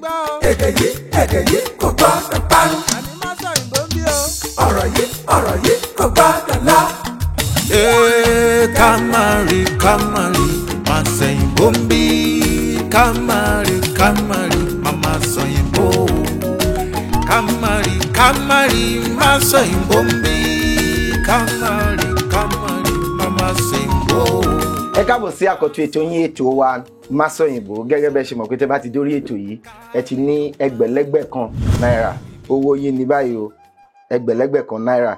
gbọ́ o. Èdè yìí, èdè yìí kò gbọ́dọ̀ parun. Àní má sọ òyìnbó ń bí o. Ọ̀rọ̀ yìí, ọ̀rọ̀ yìí kò gbọ́dọ̀ lọ. Ee, ká má rí, ká má rí, má sẹ̀yìnbó ń bí. Ká má rí, ká má rí, má má sọ̀yìnbó. Ká má rí, ká má rí, má sọ̀yìnbó ń bí. Ká má rí, ká má rí, má má sẹ̀yìnbó. Ẹ káàbọ̀ sí àkọ́tún ètò yín, ètò wa Masọ̀yìnbó. Gẹ́gẹ́ bẹ́ẹ̀ ṣe mọ̀ pé tẹ́ bá ti dórí ètò yìí, ẹ ti ní ẹgbẹ̀lẹ́gbẹ̀ kan náírà. Owó yín ní báyìí o, ẹgbẹ̀lẹ́gbẹ̀ kan náírà.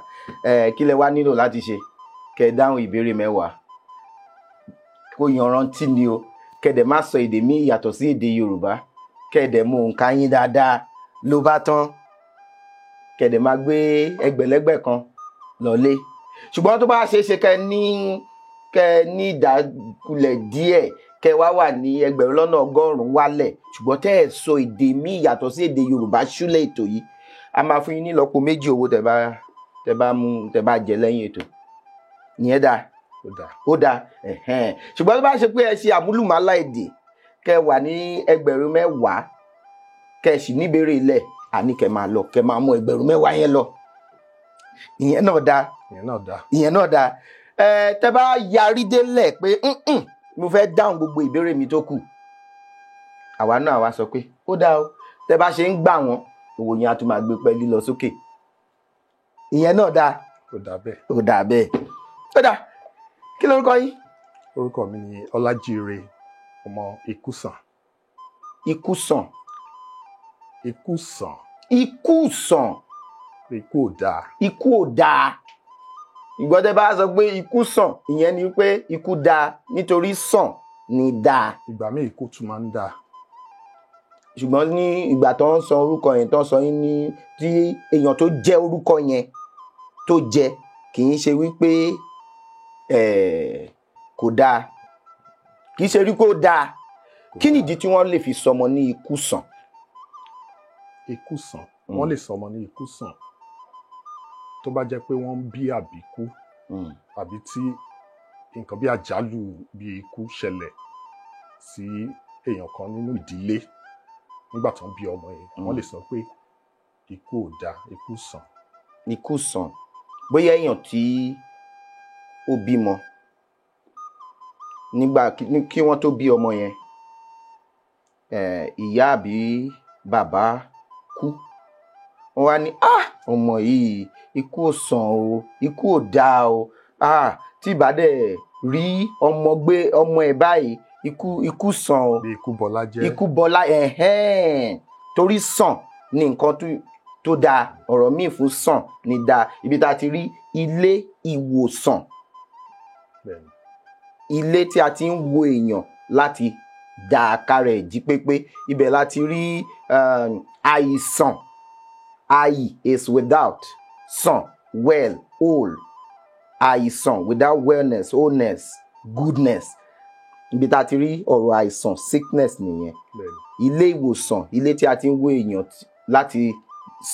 Ẹ kí lẹ wá nílò láti ṣe? Kẹ́ ẹ dáhùn ìbéèrè 10 kó yanrantí ni o, kẹ́ ẹ dẹ̀ má sọ èdè míì yàtọ̀ sí èdè Yorùbá, kẹ́ ẹ dẹ̀ mú òǹkà yín dáadáa, ló bá tán. Kẹ́ ẹ dẹ̀ má gbé ẹgbẹ̀lẹ́gbẹ̀ kan lọ́lé. Ṣùgbọ́n tó bá ṣeé ṣe kẹ́ ní ìdákulẹ̀ díẹ̀, kẹ́ wá wà ní 1,100,000 wálẹ̀, ṣùgbọ́n tẹ́ ẹ̀ sọ èdè míì yàtọ̀ sí èdè Yorùbá ṣúlẹ̀ ètò yìí, a máa fún yín ní ìlọ́po méjì owó tẹ́ bá mú, tẹ́ bá jẹ lẹ́yìn ètò. Ìyẹn dáa. Ó dáa. Ó dáa, ẹ̀hẹ́n. Ṣùgbọ́n tó bá ṣe pé ẹ ṣe àmúlùmálà èdè, kẹ́ wà ní 10,000, kẹ́ sì níbèrè ilẹ̀, àní kẹ́ máa lọ, kẹ́ máa mú 10,000 yẹn lọ. Ìyẹn náà dáa. Ìyẹn náà dáa. Ìyẹn náà dáa. Ẹ tẹ́ bá yarí délẹ̀ pé, "Mm-mm, mo fẹ́ dáhùn gbogbo ìbéèrè mi tó kù," àwa náà wá sọ pé ó dáa o. Tẹ́ bá ṣe ń gbà wọ́n, owó yẹn á tún máa gbé pẹ́ẹ́lí lọ sókè. Ìyẹn náà dáa. Ó dáa bẹ́ẹ̀. Ó dáa bẹ́ẹ̀. Ó dáa. Kí lorúkọ yín? Orúkọ mi ni Ọlájíire ọmọ Ikúsàn. Ikú sàn. Ikúsàn. Ikú sàn. Ikú ò dáa. Ikú ò dáa. Ìgbọ́n tẹ́ bá sọ pé ikú sàn, ìyẹn ni pé ikú dáa, nítorí sàn ni dáa. Ìgbà míì, ikú tún máa ń dáa. Ṣùgbọ́n ní ìgbà tó ń sọ orúkọ yẹn, tó ń sọ yín ní tí èèyàn tó jẹ́ orúkọ yẹn tó jẹ́, kì í ṣe wípé kò dáa, kì í ṣe rí kó dáa. Kí nìdí tí wọ́n lè fi sọmọ ní ikú sàn? Ikúsàn, wọ́n lè sọmọ ní Ikúsàn tó bá jẹ́ pé wọ́n ń bí àbíkú, àbí tí nǹkan bí àjálù bí ikú ṣẹlẹ̀ sí èèyàn kan nínú ìdílé nígbà tó ń bí ọmọ yẹn, wọ́n lè sọ pé ikú ò dáa, ikú sàn. Ikú sàn. Bóyá èèyàn tí ó bímọ, nígbà kí wọ́n tó bí ọmọ yẹn, ìyá àbí bàbá kú, wọ́n wá ní, "Ah, ọmọ yìí, ikú ò sàn o, ikú ò dáa o. Ah, tí ìbá dẹ̀ rí ọmọ gbé ọmọ ẹ̀ báyìí, ikú sàn o." Bí ikú bọlá jẹ́. Ikú bọlá, ẹ̀hẹ́n. Torí sàn ní nǹkan tó dáa. Ọ̀rọ̀ míì fún sàn ní dáa. Ibi tá a ti rí ilé ìwòsàn, ilé tí a ti ń wo èèyàn láti dá kára ẹ̀ jí pépé, ibẹ̀ la ti rí àìsàn. Àì is without, sàn, well, whole. Àìsàn, without wellness, wholeness, goodness. Ibi tá a ti rí ọ̀rọ̀ àìsàn, sickness nìyẹn. Ilé ìwòsàn, ilé tí a ti ń wo èèyàn láti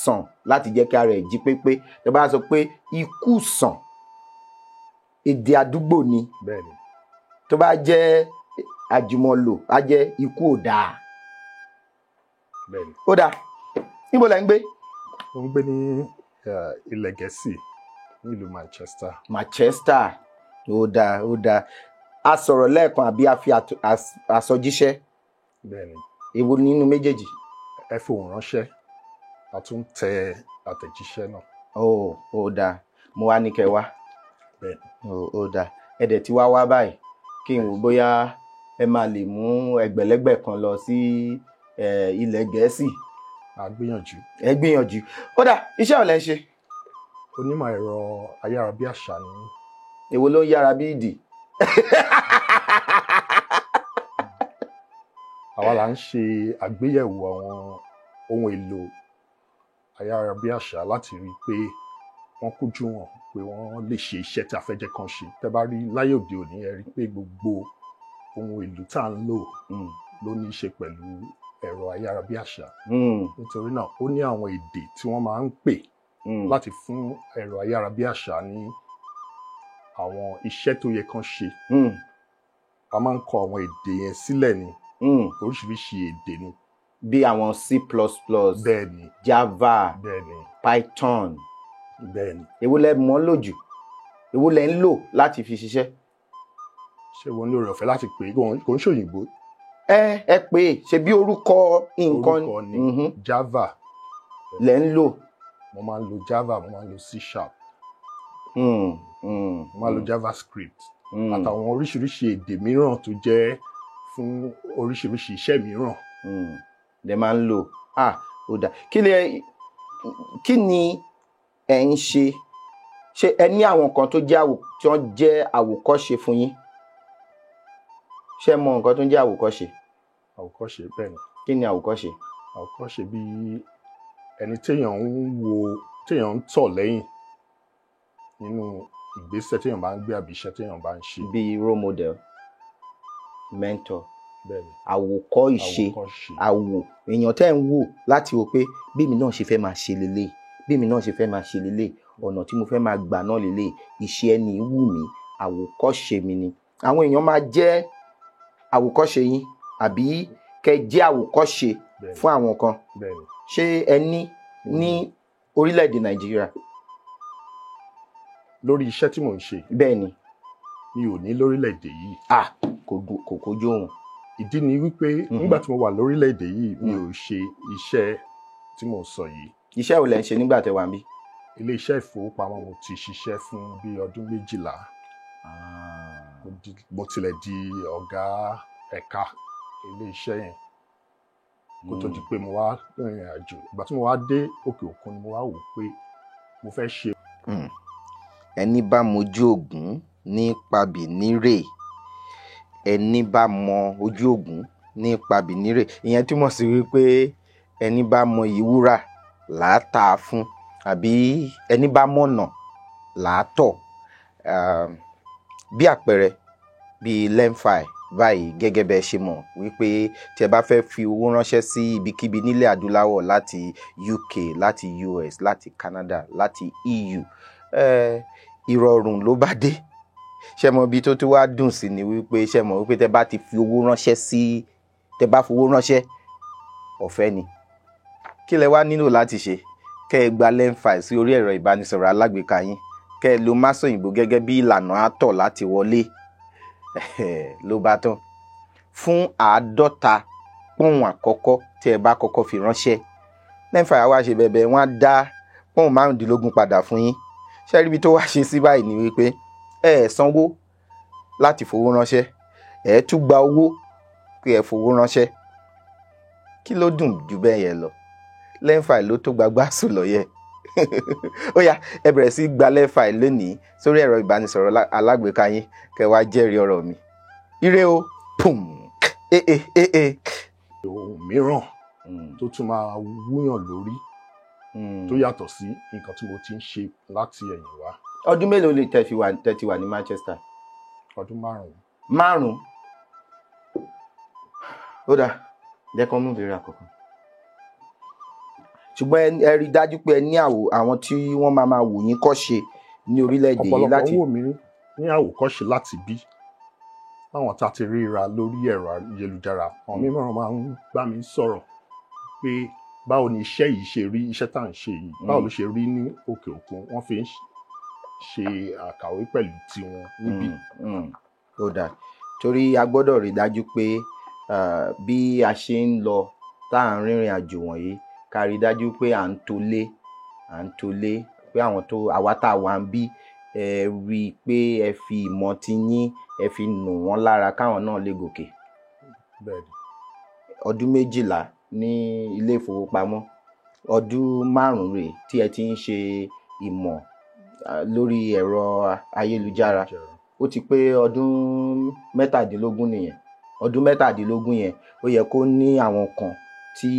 sàn, láti jẹ́ kí ara ẹ̀ jí pépé. Tó bá sọ pé ikú sàn, èdè àdúgbò ni. Tó bá jẹ́ àjùmọ̀lò, á jẹ́ ikú ò dáa. Ó dáa. Níbo lẹ ń gbé? Mo ń gbé ní ilẹ̀ Gẹ̀ẹ́sì, ní ìlú Manchester. Manchester. Ó dáa, ó dáa. A sọ̀rọ̀ lẹ́ẹ̀kan àbí a fi àsọjíṣẹ́? Bẹ́ẹ̀ni. Èwo nínú méjèèjì? Ẹ fohùn ránṣẹ́, a tún tẹ àtẹ̀jíṣẹ́ náà. Ó ó dáa. Mo wá ní kẹ́ wá. Bẹ́ẹ̀ni. Ó dáa. Ẹ dẹ̀ ti wá wá báyìí, kí n wò bóyá ẹ máa lè mú ẹgbẹ̀lẹ́gbẹ̀ kan lọ sí ilẹ̀ Gẹ̀ẹ́sì. A gbìyànjú. Ẹ gbìyànjú. Ó dáa. Iṣẹ́ ò lẹ́ ń ṣe? Onímọ̀ ẹ̀rọ ayárabíàṣá ni mí. Èwo ló ń yára bí ìdì? Àwa là ń ṣe àgbéyẹ̀wò àwọn ohun èlò ayárabíàṣá láti rí i pé wọ́n kújú wọn, pé wọ́n lè ṣe iṣẹ́ tí a fẹ́ jẹ́ kán ṣe. Tẹ́ bá rí láyé òde òní, ẹ rí i pé gbogbo ohun èlò tá à ń lò ló ní í ṣe pẹ̀lú ẹ̀rọ ayárabíàṣá. Nítorí náà, ó ní àwọn èdè tí wọ́n máa ń pè láti fún ẹ̀rọ ayárabíàṣá ní àwọn iṣẹ́ tó yẹ kán ṣe. A máa ń kọ àwọn èdè yẹn sílẹ̀ ní. Oríṣiríṣi èdè ni. Bí àwọn C++, Bẹ́ẹ̀ni. Java, Bẹ́ẹ̀ni. Python. Bẹ́ẹ̀ni. Èwo lẹ mọ̀ lò jù? Èwo lẹ ń lò láti fi ṣiṣẹ́? Ṣé wọn ní oore ọ̀fẹ́ láti pè é? Kò ń ṣòyìnbó. Ẹ pè é, ṣe bí orúkọ nǹkan. Orúkọ ni Java lẹ ń lò. Mo máa ń lo Java, mo máa ń lo C#, mo máa ń lo JavaScript àtàwọn oríṣiríṣi èdè mìíràn tó jẹ́ fún oríṣiríṣi iṣẹ́ mìíràn. Lẹ máa ń lò. Ó dà. Kí ni ẹ ń ṣe? Ṣé ẹ ní àwọn kan tó jẹ́ tí wọ́n jẹ́ àwòkọ́ṣe fún yín? Ṣé ẹ mọ nǹkan tó ń jẹ́ àwòkọ́ṣe? Àwòkọ́ṣe, bẹ́ẹ̀ ni. Kí ni àwòkọ́ṣe? Àwòkọ́ṣe bí ẹni téèyàn ń wo, téèyàn ń tọ̀ lẹ́yìn nínú ìgbésẹ̀ téèyàn bá ń gbé àbí iṣẹ́ téèyàn bá ń ṣe. Bí role model, mentor, Bẹ́ẹ̀ ni. Àwòkọ́ ìṣe, Àwòkọ́ṣe. Àwò èèyàn tẹ́ ń wò láti wò pé bí mi náà ṣe fẹ́ máa ṣe lélẹ̀, bí mi náà ṣe fẹ́ máa ṣe lélẹ̀, ọ̀nà tí mo fẹ́ máa gbà náà lélẹ̀, ìṣe ẹni wù mí, àwòkọ́ṣe mi ni. Àwọn èèyàn máa jẹ́ àwòkọ́ṣe yín àbí kẹ́ jẹ́ àwòkọ́ṣe fún àwọn kan. Bẹ́ẹ̀ni. Ṣé ẹ ní ní orílẹ̀-èdè Nàìjíríà? Lórí iṣẹ́ tí mò ń ṣe. Bẹ́ẹ̀ni. Mi ò ní lórílẹ̀-èdè yìí. Kò kojú òun. Ìdí ni wípé nígbà tí mo wà lórílẹ̀-èdè yìí, mi ò ṣe iṣẹ́ tí mò ń sọ yìí. Iṣẹ́ wo lẹ ń ṣe nígbà tẹ́ wà níbí? Ilé iṣẹ́ ìfowópamọ́ mo ti ṣiṣẹ́ fún bí ọdún 12. Mo tilẹ̀ di ọ̀gá ẹ̀ka ilé iṣẹ́ yẹn kó tó di pé mo wá rìnrìn àjò. Ìgbà tí mo wá dé òkè òkun ni mo wá wò pé mo fẹ́ ṣe. Ẹni bá mojú Ògún ní pabìnírè, ẹni bá mọ ojú Ògún ní pabìnírè. Ìyẹn túmọ̀ sí wípé ẹni bá mọ ìwúrà làá tà á fún, àbí ẹni bá mọ̀nà làá tọ̀. Bí àpẹẹrẹ bí LemFi báyìí, gẹ́gẹ́ bẹ́ẹ̀ ṣe mọ̀ wípé tí ẹ bá fẹ́ fi owó ránṣẹ́ sí ibikíbi nílẹ̀ adúláwọ̀, láti UK, láti US, láti Canada, láti EU, ìrọ̀rùn ló bá dé. Ṣé mọ̀ ibi tó tún wá dùn sí ni wípé ṣé mọ̀ wípé tẹ bá ti fi owó ránṣẹ́ sí, tẹ bá fowó ránṣẹ́, ọ̀fẹ́ ni. Kí lẹ wá nílò láti ṣe? Kẹ́ ẹ gba LemFi sí orí ẹ̀rọ ìbánisọ̀rọ̀ alágbèéká yín, kẹ́ ẹ lo Másòyìnbó gẹ́gẹ́ bí ìlànà àtọ̀ láti wọlé, ló bá tán. Fún 50 pọ́ùn àkọ́kọ́ tí ẹ bá kọ́kọ́ fi ránṣẹ́, LemFi á wá ṣe bẹ̀bẹ̀, wọ́n á dá pọ́ùn 15 padà fún yín. Ṣé rí ibi tó wá ṣe sí báyìí ni wípé ẹ sanwó láti fowó ránṣẹ́, ẹ tún gba owó pé ẹ fowó ránṣẹ́. Kí ló dùn jù bẹ́ẹ̀ yẹn lọ? LemFi ló tó gbagbá sùn lọ́yẹ̀. Ó yá, ẹ bẹ̀rẹ̀ sí gba LemFi lónìí sórí ẹ̀rọ ìbánisọ̀rọ̀ alágbèéká yín, kẹ́ wá jẹ́rìí ọ̀rọ̀ mi. Ire o, pum, e. Ohun mìíràn tó tún máa wúyàn lórí tó yàtọ̀ sí nǹkan tí mo ti ń ṣe láti ẹ̀yìn wá. Ọdún mélòó lè tẹ́ ti wà ní Manchester? Ọdún 5. 5? Ó dáa, jẹ́ kán mú ìbéèrè àkọ́kọ́. Ṣùgbọ́n ẹ rí dájú pé ẹ ní àwọn tí wọ́n máa máa wò yín kọ́ṣe ní orílẹ̀-èdè yìí láti. Ọ̀pọ̀lọpọ̀ wò mí ní àwòkọ́ṣe láti bí láwọn tá a ti ríra lórí ẹ̀rọ ayélujára. Àwọn mìíràn máa ń bá mi sọ̀rọ̀ pé báwo ni iṣẹ́ yìí ṣe rí, iṣẹ́ tá à ń ṣe yìí, báwo ló ṣe rí ní òkè òkun. Wọ́n fi ń ṣe àkàwé pẹ̀lú tiwọn níbí. Ó dáa, torí a gbọ́dọ̀ rí dájú pé bí a ṣe ń lọ tá à ń rìnrìn àjò wọ̀nyí, ká rí dájú pé à ń tolé pé àwọn tó àwa tá a wà ń bí, ẹ rí i pé ẹ fi ìmọ̀ ti yín, ẹ fi nù wọ́n lára káwọn náà lè gòkè. Bẹ́ẹ̀ni. Ọdún 12 ní ilé ìfowópamọ́, ọdún 5 rèé tí ẹ ti ń ṣe ìmọ̀ lórí ẹ̀rọ ayélujára. Ó ti pé ọdún 17 nìyẹn. Ọdún 17 yẹn, ó yẹ kó ní àwọn kan tí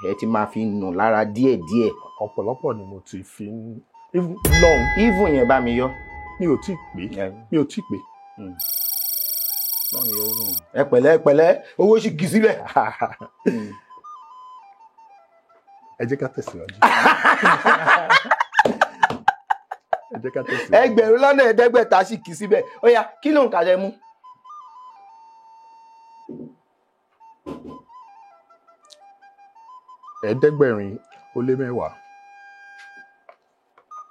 ẹ ti máa fi nù lára díẹ̀díẹ̀. Ọ̀pọ̀lọpọ̀ ni mo ti fi ń lọ́hùn. Even yẹn bá mi yọ. Mi ò tí pé. Mi ò tí pé. Ẹ pẹ̀lẹ́, ẹ pẹ̀lẹ́, owó sì kì í síbẹ̀. Ẹ jẹ́ ká tẹ̀síwájú. Ẹ jẹ́ ká tẹ̀síwájú. 7,500 sì kì í síbẹ̀. Ó yá, kí ló ń kà lẹ́ mú? 710.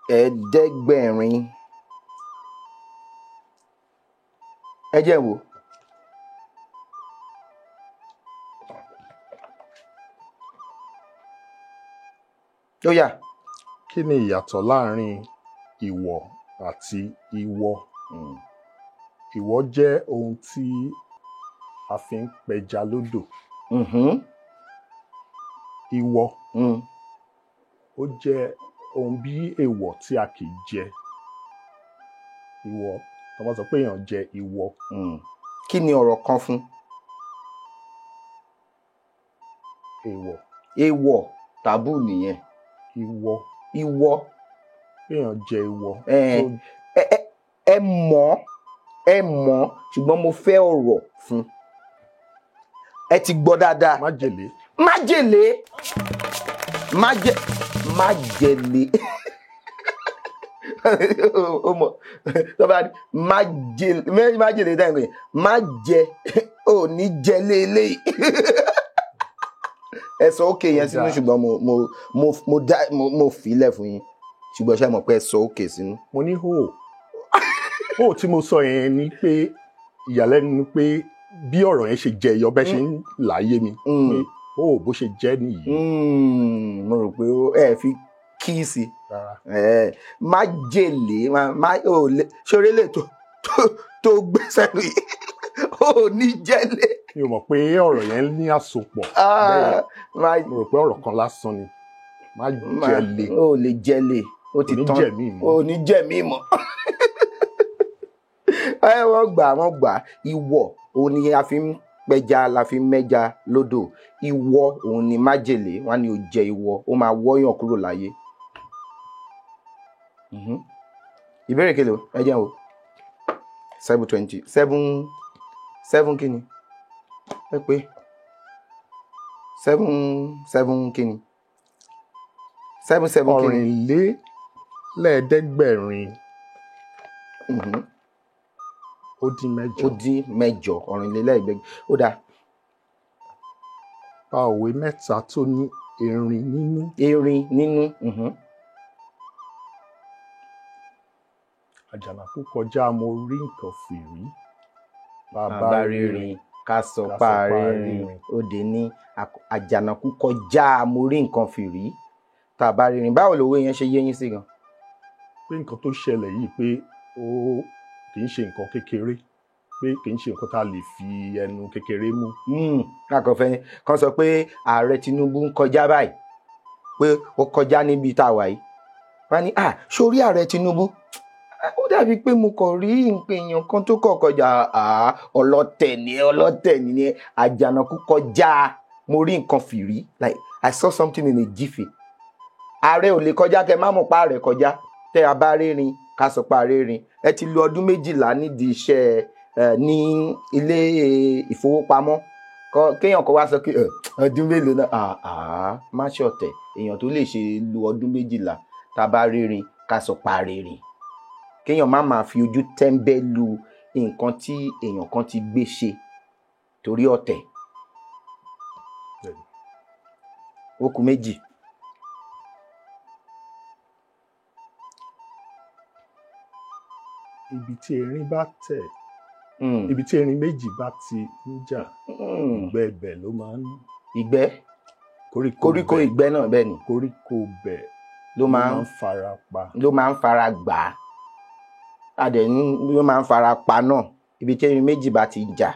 700. Ẹ jẹ́ n wò. Ó yá. Kí ni ìyàtọ̀ láàrin ìwọ̀ àti ìwọ? Ìwọ̀ jẹ́ ohun tí a fi ń pẹja lódò. Ìwọ ó jẹ́ ohun bí èèwọ̀ tí a kì í jẹ. Ìwọ, tó bá sọ pé èèyàn jẹ ìwọ. Kí ni ọ̀rọ̀ kan fún? Èèwọ̀. Èèwọ̀ tàbú nìyẹn. Ìwọ. Ìwọ. Èèyàn jẹ ìwọ. Ẹ mọ̀, ẹ mọ̀, ṣùgbọ́n mo fẹ́ ọ̀rọ̀ fún. Ẹ ti gbọ́ dáadáa. Májèlé. Májèlé. Májèlé. Ó mọ̀, tó bá ní májèlé, májèlé dáhùn yẹn, má jẹ, ò ní jẹ léléyìí. Ẹ sọ òkè yẹn sínú, ṣùgbọ́n mo filẹ̀ fún yín, ṣùgbọ́n ṣé mọ̀ pé ẹ sọ òkè sínú. Mo ní hò. Hò tí mo sọ yẹn ni pé ìyàlẹ́nu ni pé bí ọ̀rọ̀ yẹn ṣe jẹ yọ bẹ́ẹ̀ ṣe ń láyé mi pé hò bó ṣe jẹ́ nìyí. Mo rò pé ẹ fi kí sí. Májèlé, má ò lè ṣoré lè tó gbé sẹ́nu yìí, ò ní jẹ́lé. Mi ò mọ̀ pé ọ̀rọ̀ yẹn ní àsopọ̀. Mo rò pé ọ̀rọ̀ kan lásán ni. Má jẹ́lé. Ó lè jẹ́lé. Ó ti tán. Ò ní jẹ̀mí mọ́. Wọ́n gbà, wọ́n gbà. Ìwọ̀ òun ni a fi ń pẹja, la fi ń mẹ́ja lódò. Ìwọ̀ òun ni májèlé. Wọ́n á ní o jẹ ìwọ̀, ó máa wọ́yàn kúrò láyé. Ìbéèrè kelo, ẹ jẹ́ n wò. 720, 7, 7 kí ni? Ẹ pé 7, 7 kí ni? 7, 7 kí ni? 725. Ó dín mẹ́jọ. Ó dín mẹ́jọ, 725. Ó dáa. Pa òwe mẹ́ta tó ní erin nínú. Erin nínú. Àjànàkú kọjá mo rí nǹkan fìrí. Bàbá rírin ká sọ pa rírin. Ó dé ní àjànàkú kọjá mo rí nǹkan fìrí. Tàbá rírin. Báwo lòwe yẹn ṣe yé yín sí gan? Pé nǹkan tó ṣẹlẹ̀ yìí pé ó kì í ṣe nǹkan kékeré, pé kì í ṣe nǹkan tá a lè fi ẹnu kékeré mú. Lákọ̀ọ́fẹ́ kan sọ pé ààrẹ Tinubu ń kọjá báyìí, pé ó kọjá níbi tá a wà yìí. Wọ́n á ní, sórí ààrẹ Tinubu, ó dàbí pé mo kàn rí nǹkan èèyàn kan tó kọ̀ kọjá, ọlọ́tẹ̀ ni, ọlọ́tẹ̀ ni, àjànàkú kọjá mo rí nǹkan fìrí. Like I saw something in a jiffy. Ààrẹ ò lè kọjá kẹ má mọ̀ pa ààrẹ kọjá. Tẹ́ a bá rírin ká sọ pa rírin. Ẹ ti lo ọdún 12 nídìí iṣẹ́ ní ilé ìfowópamọ́. Kéèyàn kan wá sọ pé ọdún mélòó náà, má ṣọ̀tẹ̀. Èèyàn tó lè ṣe lo ọdún 12, tá a bá rírin ká sọ pa rírin. Kéèyàn má máa fi ojú tẹ́ńbẹ́lú nǹkan tí èèyàn kan ti gbé ṣe torí ọ̀tẹ̀. Ó kù méjì. Ibi tí erin bá tẹ̀, ibi tí erin méjì bá ti ń jà, ìgbẹ́ ibẹ̀ ló máa ń. Ìgbẹ́? Koríko ìgbẹ́ náà bẹ́ẹ̀ ni. Koríko bẹ̀ ló máa ń fara pa. Ló máa ń fara gbà á. Adẹ̀ ní ló máa ń fara pa náà. Ibi tí erin méjì bá ti jà,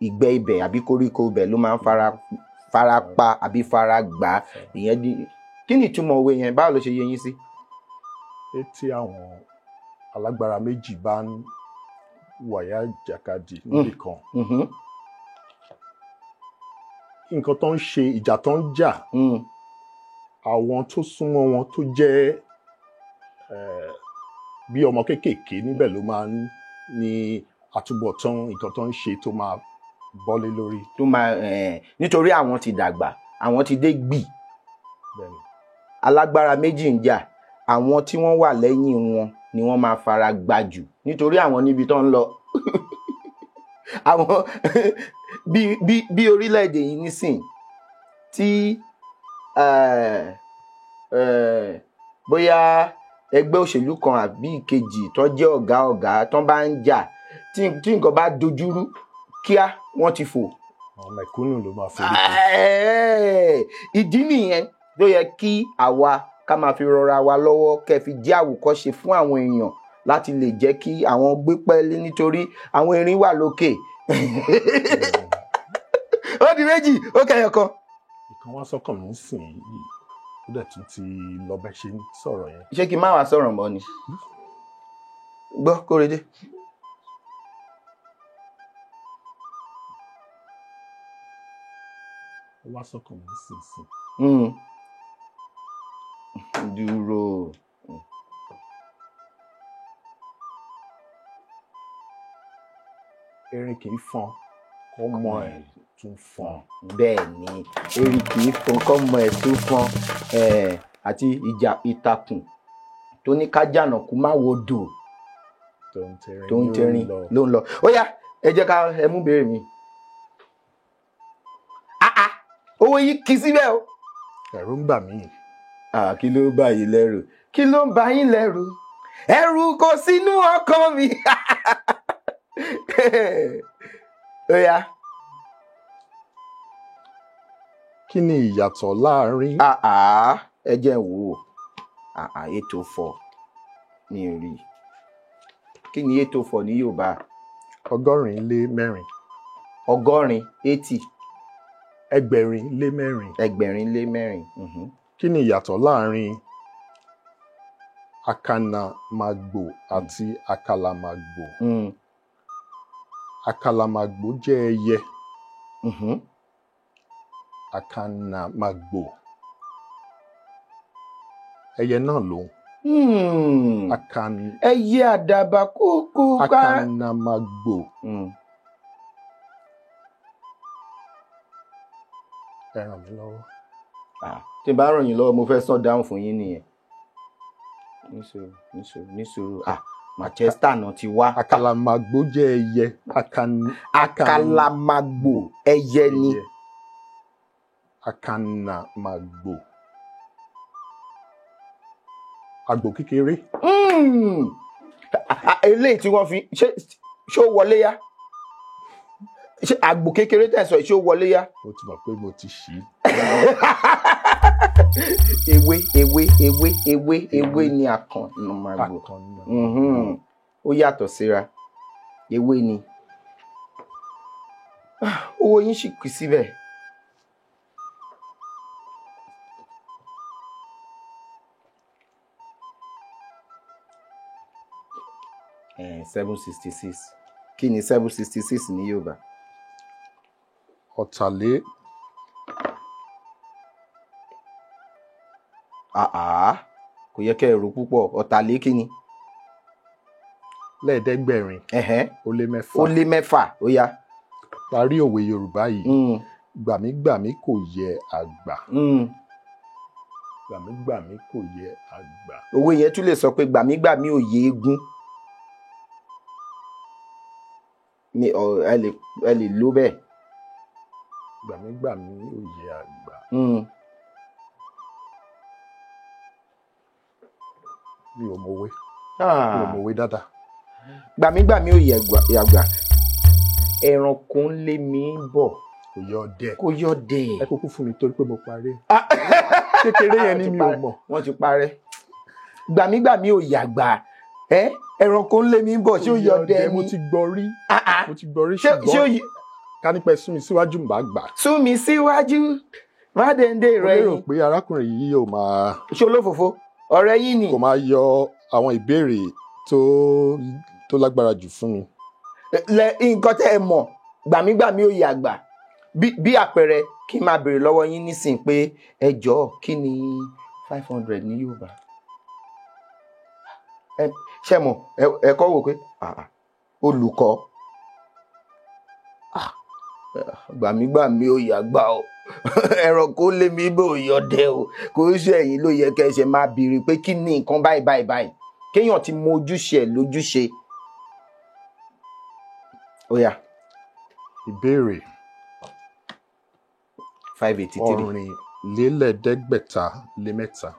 ìgbẹ́ ibẹ̀ àbí koríko ibẹ̀ ló máa ń fara pa àbí fara gbà á. Ìyẹn di. Kí ni ìtumọ̀ òwe yẹn? Báwo ló ṣe yé yín sí? Etí àwọn alágbára méjì bá ń wàyà ìjàkadì níbì kan. Nǹkan tó ń ṣe, ìjà tó ń jà, àwọn tó súnmọ́ wọn tó jẹ́ bí ọmọ kéékèèké níbẹ̀ ló máa ń ní àtúbọ̀tán nǹkan tó ń ṣe tó máa bọ́lé lórí. Tó máa nítorí àwọn ti dàgbà, àwọn ti dé gbì. Alágbára méjì ń jà, àwọn tí wọ́n wà lẹ́yìn wọn ni wọ́n máa fara gbà jù nítorí àwọn níbi tó ń lọ. Àwọn bí orílẹ̀-èdè yìí nísìn tí bóyá ẹgbẹ́ òṣèlú kan àbí ìkejì tó jẹ́ ọ̀gá ọ̀gá tó bá ń jà, tí nǹkan bá dojúrú kíá wọ́n ti fò. Àwọn mẹ̀kúnnù ló máa forí kò. Ìdí nìyẹn ló yẹ kí àwa ká máa fi rọra wa lọ́wọ́, kẹ́ fi jẹ́ àwòkọ́ṣe fún àwọn èèyàn láti lè jẹ́ kí àwọn gbé pẹ́ẹ́lí, nítorí àwọn erin wà lókè. Ó di méjì, ó kẹyọ kan. Ìkan wá sọ́kàn mi sìn yìí, ó dẹ̀ tún ti lọ bẹ́ ṣe ń sọ̀rọ̀ yẹn. Ṣé kí n má wàá sọ̀rọ̀ mọ́ ni? Gbọ́ Kóredé. Ó wá sọ́kàn mi sìn sìn. Dúró. Erin kì í fọn kọ́ mọ ẹ̀ tún fọn. Bẹ́ẹ̀ ni, erin kì í fọn kọ́ mọ ẹ̀ tún fọn, àti ìjà ìtàkùn tó ní kájànàkú má wo dò tó ń tẹrin ló ń lọ. Ó yá, ẹ jẹ́ ká ẹ mú béèrè mi. Owó yìí kì í síbẹ̀ o. Ẹ̀rù ń bà mí. Kí ló ń bà yín lẹ́rù? Kí ló ń bà yín lẹ́rù? Ẹ̀rù kò sínú ọkàn mi. Ó yá. Kí ni ìyàtọ̀ láàárín. Ẹ jẹ́ n wò ó. 804 ní rí. Kí ni 804 ní Yorùbá? 84. 80 80. 84. 84. Kí ni ìyàtọ̀ láàárín àkànàmàgbò àti àkàlàmàgbò? Àkàlàmàgbò jẹ́ ẹyẹ. Àkànàmàgbò ẹyẹ náà lòun. Ẹyẹ àdàbà kúkú ká. Àkànàmàgbò. Ẹ ràn mí lọ́wọ́. Tí n bá ràn yín lọ́wọ́, mo fẹ́ sọ dáhùn fún yín nìyẹn. Nísòro, nísòro, nísòro. Manchester náà ti wá. Àkàlàmàgbò jẹ́ ẹyẹ. Àkàlàmàgbò ẹyẹ ni. Àkànàmàgbò. Àgbò kékeré. Eléyìí tí wọ́n fi ṣé ó wọlé yá? Ṣé àgbò kékeré tẹ̀sán ṣé ó wọlé yá? Mo ti mọ̀ pé mo ti ṣí. Ewé ewé ewé ewé ewé ni àkànàmàgbò. Ó yàtọ̀ síra. Ewé ni. Owó yín sì kù síbẹ̀. $766. Kí ni 766 ní Yorùbá? Ọ̀tàlé. Kò yẹ kẹ́ ẹ rò púpọ̀. Ọ̀tàlé kí ni? Lẹ́ẹ̀ẹ́dẹ́gbẹ̀rin. Ó lé mẹ́fà. Ó lé mẹ́fà, ó yá. Parí òwe Yorùbá yìí. Gbàmígbàmí kò yẹ àgbà. Gbàmígbàmí kò yẹ àgbà. Òwe yẹn tún lè sọ pé gbàmígbàmí ò yẹ eégún. Ẹ lè lò bẹ́ẹ̀. Gbàmígbàmí ò yẹ àgbà. Mi ò mọ̀wé. Mi ò mọ̀wé dáadáa. Gbàmígbàmí ò yẹ àgbà. Ẹranko ń lé mi bọ̀. Kò yọ ọdẹ. Kò yọ ọdẹ. Ẹ kúkú fún mi torí pé mo parí. Kékeré yẹn ni mi ò mọ̀. Wọ́n ti parẹ́. Gbàmígbàmí ò yẹ àgbà. Ẹranko ń lé mi bọ̀, ṣé ó yọ ọdẹ ni? Mo ti gbọ́ rí. Mo ti gbọ́ rí, ṣùgbọ́n ká nípa sún mi síwájú mbà gbà. Sún mi síwájú, má dèndé rẹ. Mo lérò pé arákùnrin yìí yóò máa. Ṣé olófòfó? Ọ̀rẹ́ yín ni. Kò máa yọ àwọn ìbéèrè tó lágbára jù fún mi. Lẹ nǹkan tẹ́ ẹ mọ̀, gbàmígbàmí ò yẹ àgbà. Bí àpẹẹrẹ kí n máa béèrè lọ́wọ́ yín nísìn pé ẹ jọ̀ọ́ kí ni 500 ní Yorùbá? Ṣé mọ̀ ẹ kọ́ wò pé olùkọ́ gbàmígbàmí ò yẹ àgbà o, ẹranko lé mi bò yọdẹ o, kò ṣe ẹ̀yin ló yẹ kẹ́ ẹ ṣe máa béèrè pé kí ni nǹkan báyìí báyìí báyìí, kéèyàn ti mọ ojúṣe ẹ̀ lójúṣe. Ó yá. Ìbéèrè 583. Ọ̀tàlélẹ́ẹ̀ẹ́dẹ́gbẹ̀ta lé mẹ́ta.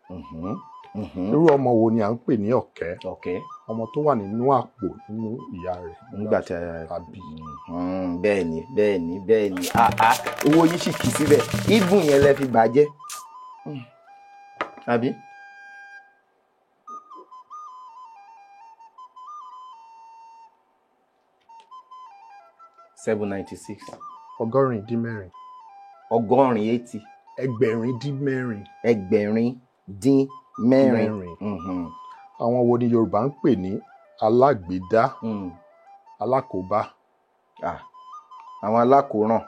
Mhm, mhm. Irú ọmọ wo ni à ń pè ní ọ̀kẹ́? Ọ̀kẹ́. Ọmọ tó wà nínú àpò nínú ìyá rẹ̀ nígbà tí a bí. Bẹ́ẹ̀ ni, bẹ́ẹ̀ ni, bẹ́ẹ̀ ni. Ah, ah, owó yín sì kì í síbẹ̀, even yẹn lẹ fi bàjẹ́. Àbí? 796. 86. 80, 80. 16. 16. Mẹ́rin. Àwọn wo ni Yorùbá ń pè ní alágbèédá, alákòóbá? Ah, àwọn alákòóràn.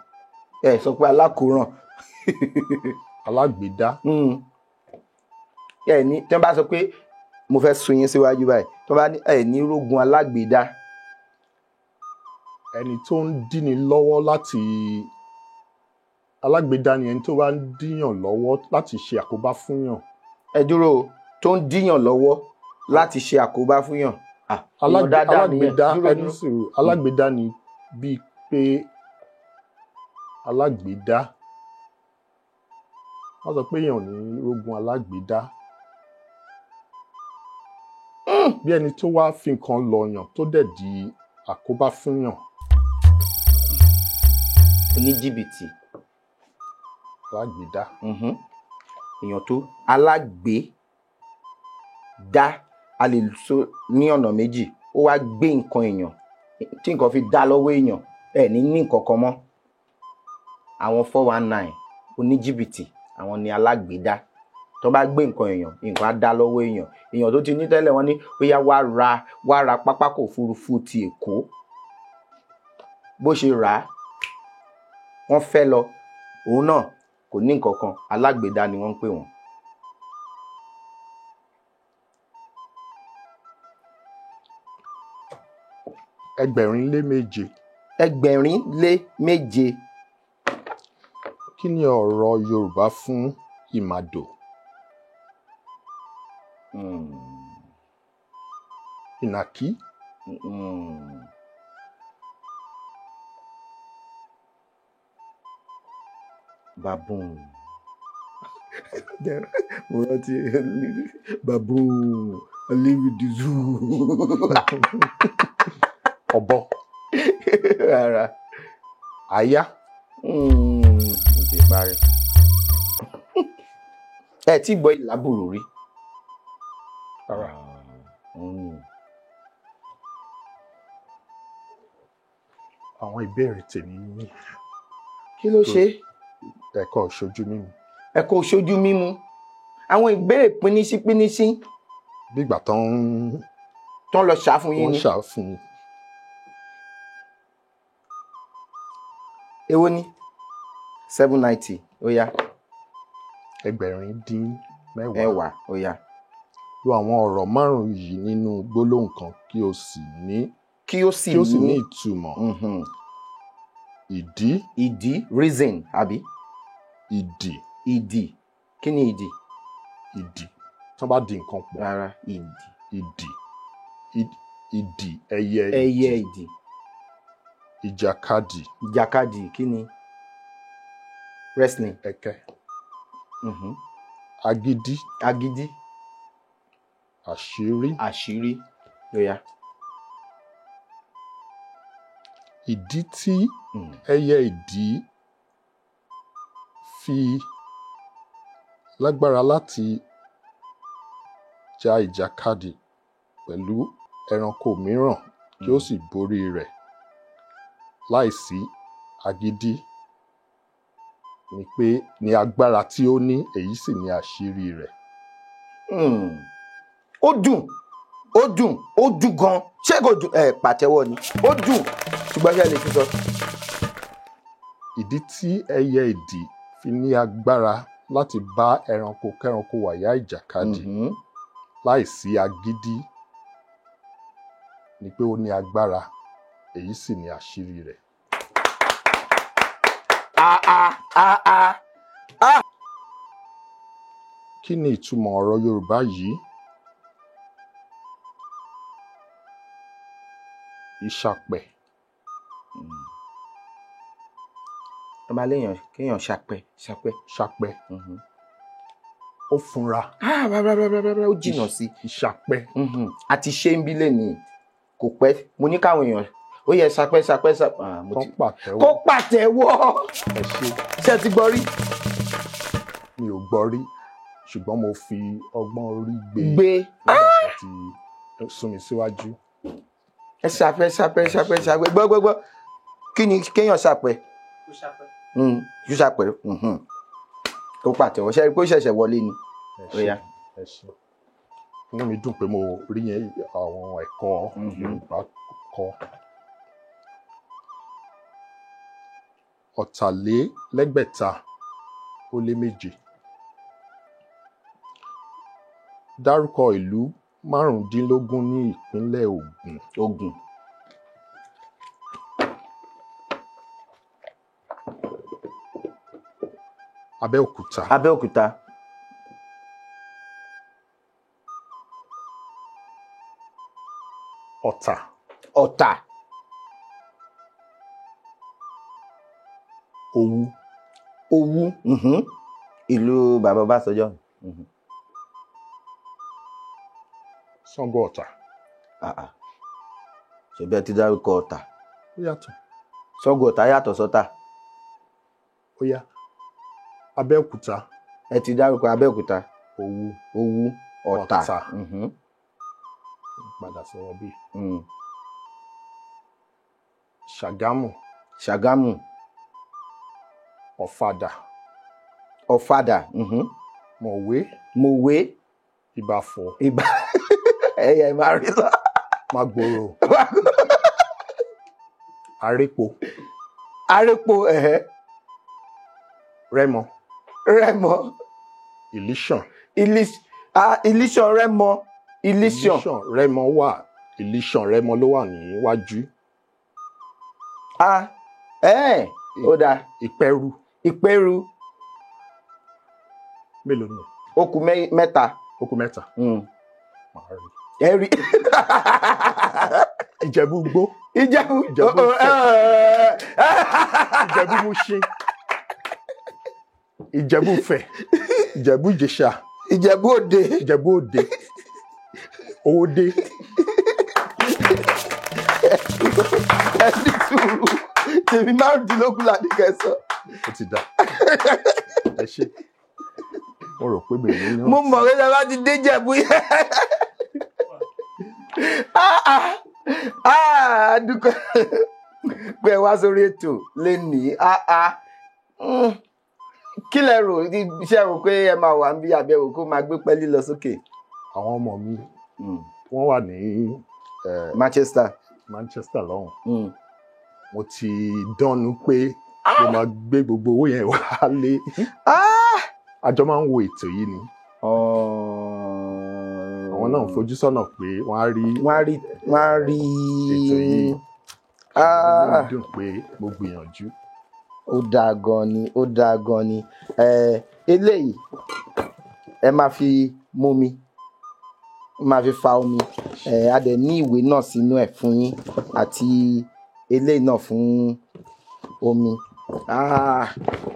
Ẹ sọ pé alákòóràn. Alágbèédá. Ẹ ní tí wọ́n bá sọ pé mo fẹ́ sun yín síwájú báyìí, tí wọ́n bá ní ẹ ní rógun alágbèédá. Ẹni tó ń díni lọ́wọ́ láti alágbèédá ni ẹni tó bá ń díyàn lọ́wọ́ láti ṣe àkóbá fúnyàn. Ẹ dúró o, tó ń díyàn lọ́wọ́ láti ṣe àkóbá fúnyàn. Ah, èèyàn dáadáa nìyẹn. Alágbèédá Dúró, ẹni dúró. sùúrù, alágbèédá ni bíi pé alágbèédá, wọ́n sọ pé èèyàn ò ní rógun alágbèédá, bí ẹni tó wá fi nǹkan lọ̀yàn tó dẹ̀ di àkóbá fúnyàn. Oníjìbìtì. Alágbèédá. Èèyàn tó alágbèédá, a lè sọ ní ọ̀nà méjì. Ó wá gbé nǹkan èèyàn tí nǹkan fi dá lọ́wọ́ èèyàn, ẹ ní ní nǹkan kan mọ́. Àwọn 419, oníjìbìtì, àwọn ni alágbèédá. Tó bá gbé nǹkan èèyàn, nǹkan á dá lọ́wọ́ èèyàn. Èèyàn tó ti ní tẹ́lẹ̀, wọ́n ní ó yá wá ra pápákọ̀ òfurufú ti Èkó. Bó ṣe rà á, wọ́n fẹ́ lọ, òun náà kò ní nǹkan kan. Alágbèédá ni wọ́n ń pè wọ́n. 7,007. 7,007. Kí ni ọ̀rọ̀ Yorùbá fún ìmàdò? Ìnàkí. Baboon. Mo rántí baboon, I live in the zoo. Ọ̀bọ. Rárá. Àyà. Mo ti parí. Ẹ tí gbọ́ ìlàbùrù rí? Rárá. Òun ni. Àwọn ìbéèrè tèmi. Kí ló ṣe? Ẹ̀kọ́ ìṣojú mímu. Ẹ̀kọ́ ìṣojú mímu. Àwọn ìbéèrè píníṣí píníṣí. Bí ìgbà tán ń Tán lọ ṣá fún yín wọ́n ni. ṣà fún mi. Èwo ni? 790, ó yá. 10,090. Ẹwà, ó yá. Lo àwọn ọ̀rọ̀ márùn-ún yìí nínú gbólóhùn kan kí o sì ní Kí ó sì kí ó sì ní ní ìtumọ̀. Ìdí. Ìdí, reason, àbí? Ìdì. Ìdì. Kí ni ìdì? Ìdì. Tí wọ́n bá di nǹkan pọ̀. Rárá, ìdì. Ìdì. Ìdì ẹyẹ. Ẹyẹ ìdì. Ìjàkadì. Ìjàkadì, kí ni? Wrestling. Ẹkẹ. Agídí. Agídí. Àṣírí. Àṣírí. Ó yá. Ìdí tí ẹyẹ ìdì fi lágbára láti ja ìjàkadì pẹ̀lú ẹranko mìíràn kí ó sì borí rẹ̀ láìsí agídí ni pé ní agbára tí ó ní, èyí sì ni àṣírí rẹ̀. Ó dùn, ó dùn, ó dùn gan. Ṣé kò dùn? Ẹ pàtẹ́wọ́ ni. Ó dùn, ṣùgbọ́n ṣé ẹ lè tún sọ? Ìdí tí ẹyẹ ìdì fi ní agbára láti bá ẹranko kẹ́ranko wàyá ìjàkadì láìsí agídí ni pé ó ní agbára, èyí sì ni àṣírí rẹ̀. Ah, ah, ah, ah. Ah. Kí ni ìtumọ̀ ọ̀rọ̀ Yorùbá yìí? Ìṣàpẹ̀. Ẹ máa léèyàn kéèyàn ṣapẹ ṣapẹ. Ṣapẹ. Mhm. Ó funra. Ah, rárá rárá rárá, ó jìnnà sí. Ìṣapẹ. Mhm. Àti ṣé ń bí lẹ́nìí kò pẹ́, mo ní káwọn èèyàn ó yẹ ṣapẹ ṣapẹ ṣapẹ. Ah, mo Kán ti pàtẹ́wọ́. Kó pàtẹ́wọ́. Ẹ ṣé. Ṣé ti gbọ́ rí? Mi ò gbọ́ rí, ṣùgbọ́n mo fi ọgbọ́n orí gbé Gbé. nígbà tó ti sún mi síwájú. Ẹ ṣapẹ ṣapẹ ṣapẹ ṣapẹ, gbọ́ gbọ́ gbọ́, kí ni kéèyàn ṣapẹ? Kó ṣapẹ. Kó pàtẹ́wọ́, ṣe é rí pé ó ṣẹ̀ṣẹ̀ wọlé ni. Ẹ Ó yá. ṣé, ẹ ṣé. Inú mi dùn pé mo rí yẹn, àwọn ẹ̀kọ́ Yorùbá kọ́. 747. Dárúkọ ìlú 15 ní ìpínlẹ̀ Ògùn. Ògùn. Abẹ́òkúta. Abẹ́òkúta. Ọ̀tà. Ọ̀tà. Òwu. Òwu. Ìlú bàbá Ọbásanjọ́. Ṣàngó Ọ̀tà. Ah, ah. Ṣebí ẹ ti dárúkọ Ọ̀tà. Ó yàtọ̀. Ṣàngó Ọ̀tà yàtọ̀ sọ́tà. Ó yá. Abẹ́òkúta. Ẹ ti dárúkọ Abẹ́òkúta. Òwu. Òwu, Ọ̀tà. Ọ̀tà. Mhm. Padà sọ̀rọ̀ bíi. Mm. Ṣàgámù. Ṣàgámù. Ọ̀fadà. Ọ̀fadà. Mọ̀wé. Mòwe. Ìbàfọ̀. Ìbà ẹyẹ máa rí lọ. Mágboro. Arépo. Arépo, ẹ̀hẹ́. Rẹ́mọ. Rẹ́mọ. Ìlíṣàn. Ìlíṣàn, Rẹ́mọ. Ìlíṣàn. Ìlíṣàn Rẹ́mọ wà. Ìlíṣàn Rẹ́mọ ló wà níwájú. Ah, ẹ̀ ó dáa. Ìpẹ́rù. Ìpẹ́rù. Mélòó ni? Ó kù mẹ́ta. Ó kù mẹ́ta. Màá rí. Ẹ rí. Ìjẹ̀bú Igbó. Ìjẹ̀bú. Ìjẹ̀bú Ifẹ̀. Ìjẹ̀bú Múṣín. Ìjẹ̀bú Ifẹ̀. Ìjẹ̀bú Ìjẹ̀ṣà. Ìjẹ̀bú Òde. Ìjẹ̀bú Òde. Owódé. Ẹ ní sùúrù. Tèmi 15 là ní kẹsàn. Ó ti dà. Ẹ ṣé. Mo rò pé mi ò ní Mo mọ̀ pé ṣe bá ti dé Ìjẹ̀bú yẹn. Ah, ah, ah, dúpẹ́ pé ẹ wá sórí ètò lénìí. Ah, ah. Kí lẹ rò? Ṣé ẹ rò pé ẹ máa wà níbí àbí ẹ rò kó máa gbé pẹ́ẹ́lí lọ sókè? Àwọn ọmọ mi wọ́n wà ní Manchester. Manchester lọ́hùn. Mo ti dánnu pé mo máa gbé gbogbo owó yẹn wálé. Àjọ máa ń wo ètò yìí ni. Àwọn náà ń fojú sọ́nà pé wọ́n á rí Wọ́n á rí, wọ́n á rí ètò yìí. Inú mi dùn pé mo gbìyànjú. Ó dáa gan ni, ó dáa gan ni. Eléyìí ẹ máa fi mú mi, máa fi fa omi. A dẹ̀ ní ìwé náà sínú ẹ̀ fún yín àti eléyìí náà fún omi.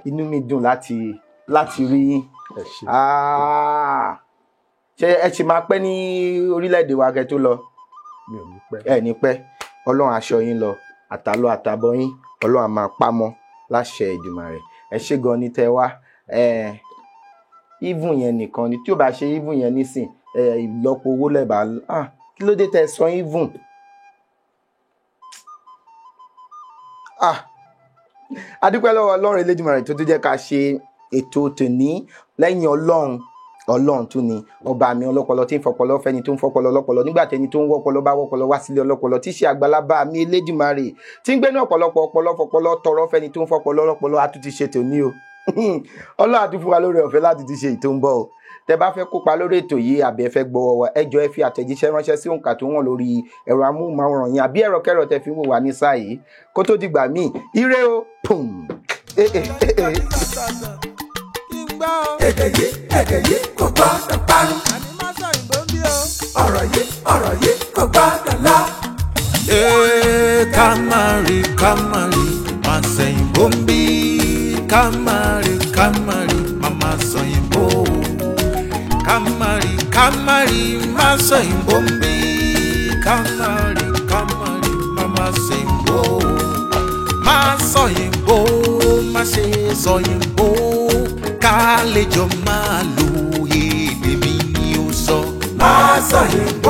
Inú mi dùn láti rí yín. Ẹ ṣé. Ṣé ẹ ṣì máa pẹ́ ní orílẹ̀-èdè wa kẹ́ tó lọ? Mi ò ní pẹ́. Ẹ ní pẹ́. Ọlọ́run aṣọ yín lọ, àtàlọ́ àtàbọ̀ yín, Ọlọ́run á máa pamọ́ láṣẹ Èdùmàrè. Ẹ ṣé gan ni tẹ́ wá. Even yẹn nìkan ni, tí ó bá ṣe even yẹn nísìn, ìlọ́po owó lẹ́bàá. Kí ló dé tẹ́ sọ even? A dúpẹ́ lọ́wọ́ Ọlọ́run Elédùmarè tó tún jẹ́ ká ṣe ètò tòní lẹ́yìn Ọlọ́run. Ọlọ́run tún ni ọba mi ọlọ́pọlọ tí ń fọpọlọ fẹ́ni tó ń fọpọlọ ọlọ́pọlọ nígbà tẹni tó ń wọ́pọlọ bá wọ́pọlọ wá sílé ọlọ́pọlọ tí í ṣe àgbàlagbà mi Elédùmarè tí ń gbénú ọ̀pọ̀lọpọ̀ ọpọlọ fọpọlọ tọrọ fẹ́ni tó ń fọpọlọ ọlọ́pọlọ. A tún ti ṣe tòní o. Ọlọ́run á tún fún wa lórí ọ̀fẹ́ láti ti ṣe ètò ń bọ̀ o. Tẹ bá fẹ́ kópa lórí ètò yìí àbí ẹ fẹ́ gbọ́wọ́ wa, ẹ jọ̀ọ́ ẹ fi àtẹ̀jíṣẹ́ ránṣẹ́ sí òǹkà tó wọ̀n lórí ẹ̀rọ amóhùnmáwòrán yín àbí ẹ̀rọ kẹ́rọ tẹ fi ń wò wá ní sáà yìí. Kó tó dìgbà míì, ire o. Pum. Èdè yìí, èdè yìí kò gbọ́dọ̀ parun. Ọ̀rọ̀ yìí, ọ̀rọ̀ yìí kò gbọ́dọ̀ lọ. Ká má rí, ká má rí, má sẹ́yìn bó ń bí. kámárì kámárì màmá sọyìnbó. Kámárì kámárì má sọyìnbó ń bí. Kámárì kámárì màmá sọyìnbó. Má sọyìnbó, má ṣe sọyìnbó. Ká lè jọ máa lo èdè mi ni ó sọ. Má sọyìnbó.